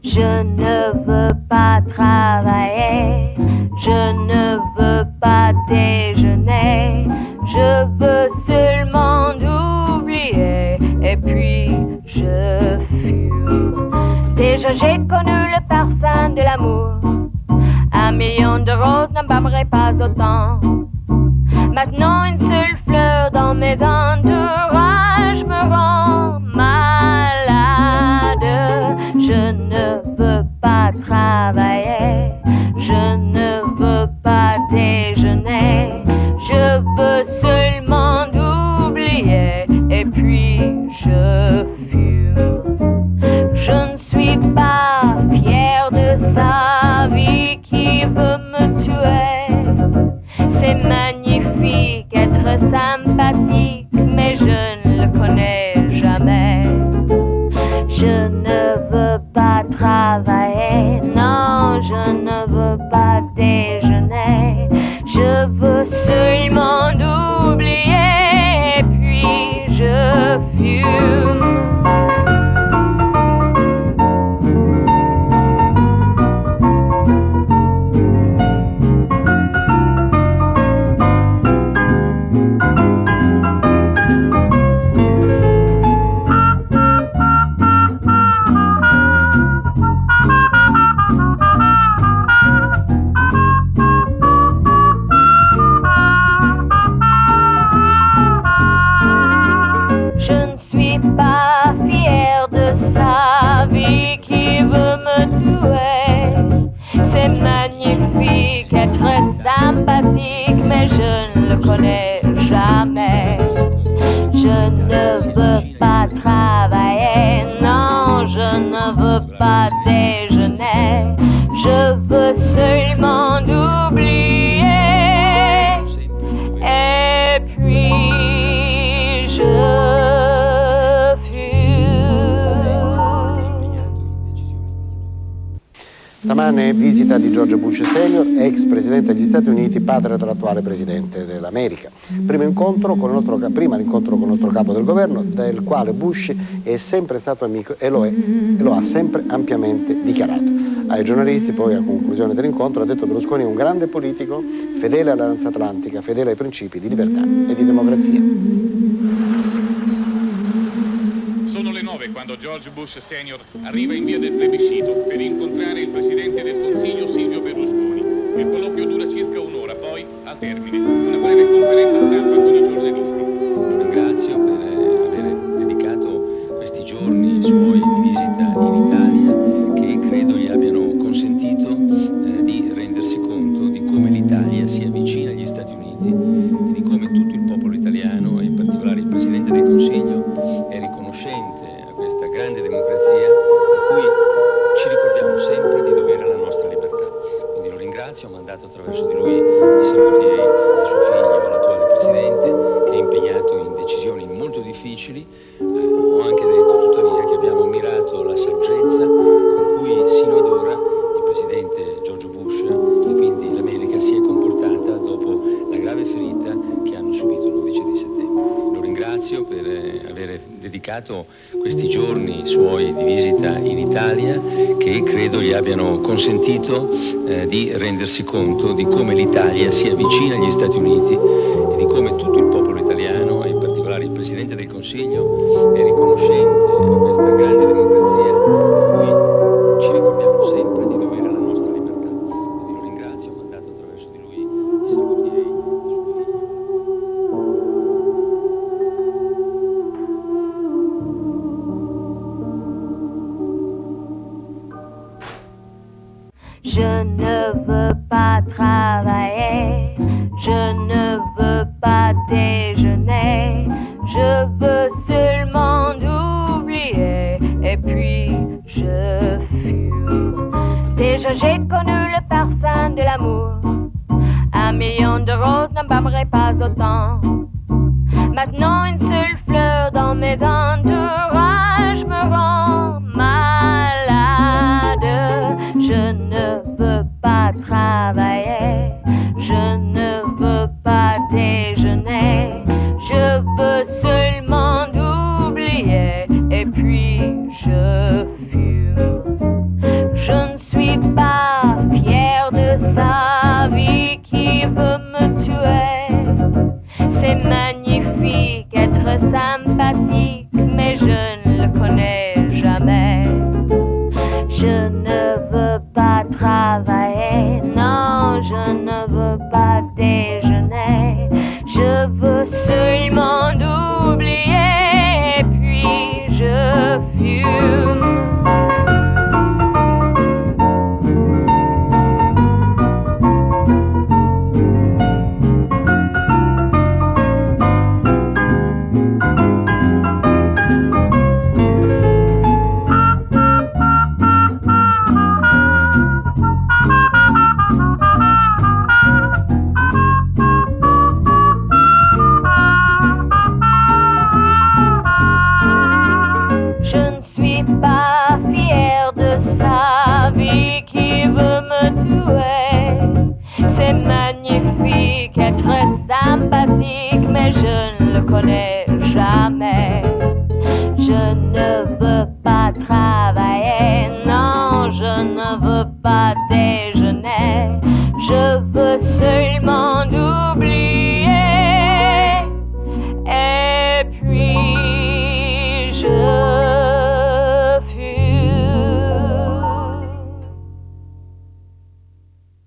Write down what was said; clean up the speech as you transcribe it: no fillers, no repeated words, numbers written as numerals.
Je ne veux pas travailler, je ne veux pas déjeuner, je veux seulement oublier et puis je fume. Déjà j'ai connu le parfum de l'amour, un million de roses n'embâmerait pas autant. Maintenant une seule fleur dans mes entourages me rend malade. Je ne veux pas travailler, je ne veux pas déjeuner, je veux seulement oublier et puis je fume. Je ne suis pas fier de sa vie qui veut me tuer. C'est magnifique être sympathique, mais je ne le connais jamais. Je ne veux pas travailler, non, je ne veux pas déjeuner. Je veux seulement oublier, et puis je fume. Je ne suis pas fier de sa vie qui veut me tuer. C'est magnifique être sympathique, mais je ne le connais jamais. Je ne veux pas travailler, non, je ne veux pas déjeuner. Je veux seulement oublier. Et puis je fume. Stamane visita di George Bush Senior, ex presidente degli Stati Uniti, padre dell'attuale presidente dell'America. Primo incontro con il nostro, prima l'incontro con il nostro capo del governo, del quale Bush è sempre stato amico e lo è, e lo ha sempre ampiamente dichiarato. Ai giornalisti, poi, a conclusione dell'incontro, ha detto Berlusconi è un grande politico, fedele all'Alleanza Atlantica, fedele ai principi di libertà e di democrazia. Sono le 9 quando George Bush Senior arriva in via del plebiscito per incontrare il presidente del Consiglio Silvio Berlusconi. Il colloquio dura circa un'ora, poi, al termine, una breve conferenza stampa con i giornalisti. Lo ringrazio per aver dedicato questi giorni suoi di visita in Italia che credo gli abbiano consentito di rendersi conto di come l'Italia sia vicina agli Stati Uniti e di come tutto il popolo italiano e in particolare il Presidente del Consiglio è riconoscente a questa grande democrazia a cui ci ricordiamo sempre di dovere la nostra libertà. Quindi lo ringrazio, ho mandato attraverso di lui i saluti a suo figlio, all'attuale Presidente, che è impegnato in decisioni molto difficili. Ho anche detto tuttavia che abbiamo ammirato la saggezza con cui sino ad ora il Presidente George Bush e quindi l'America si è comportata dopo la grave ferita che hanno subito l'11 di settembre. Lo ringrazio per aver dedicato questi giorni suoi di visita in Italia che credo gli abbiano consentito di rendersi conto di come l'Italia sia vicina agli Stati Uniti e di come tutto il popolo italiano e in particolare il Presidente del Consiglio è riconoscente a questa grande democrazia a cui ci ricordiamo sempre di dovere la nostra libertà. Quindi lo ringrazio, ho mandato attraverso di lui i saluti a suo figlio. Je ne veux pas travailler, je ne veux pas déjeuner, je veux seulement oublier et puis je fume. Déjà j'ai connu le parfum de l'amour, un million de roses n'embâmerait pas autant. Maintenant une seule fleur dans mes entourages me rend malade. Je ne veux pas travailler, je ne veux pas déjeuner, je veux seulement oublier et puis je fume. sympathique, mais je ne le connais jamais. Je ne veux pas travailler, non, je ne veux pas.